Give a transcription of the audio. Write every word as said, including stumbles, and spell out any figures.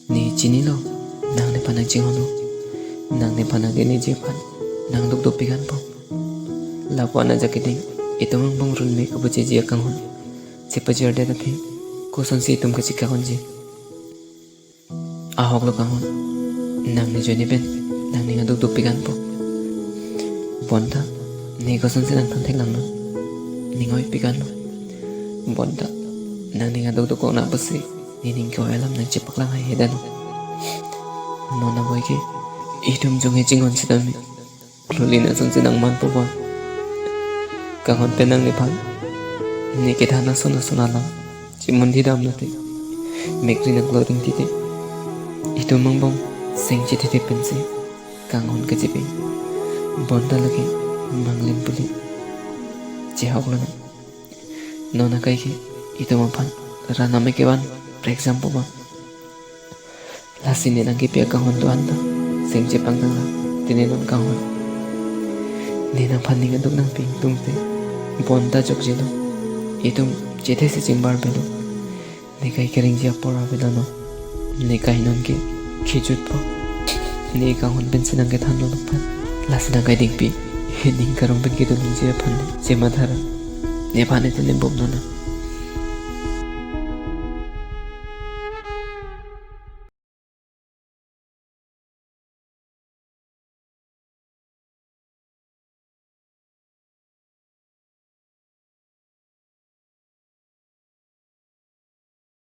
Ne chinilo, nang nephan nangchinghonlo, nang nephan nangke neji aphan nangduk dopik anpo. Lapu-an ajak keding, itum angbong runme kabujeji akanghon chepajirdet aphi, kosonsi itum kachekak unji? Ahoklo kanghon, nang nejoine pen nangning aduk dopik anpo. Bonta, ne kosonsi nangthan theklanglo? Ning oipik anlo. Bonta, nangning aduk dokok nang pusi nening ke-oi alam nangchepaklang haihe detlo. Non aboi ke itum jonghe chinghon sitame, klolin asonsi nangmanpo bon. Kanghon pen nang nephan ne kethan ason ason alam chimundhi damlote, mekri nangklo ring titi, itum angbong seng chethethep pensi kanghon kachepi. Bonta lake manglim puli chehoklo nang. Non akai ke itum aphan ran amei kevan prekjampo bang. Lasi ne nangkepi akanghon do-an ta seng chepangtanglang, tine non kanghon. Ne nangphan ning aduk nangpi ingtungte, bonta jokjelo. Itum chethesi chingbarbelo. Ne kai kerengji apor avelo non. Ne kai non ke kejutpo. Ne kanghon pensi nangkethanlo nangphan. Lasi nang kai dingpi, ning karong pen kedolongji aphan chematha ra. Nephan ete ne bom non.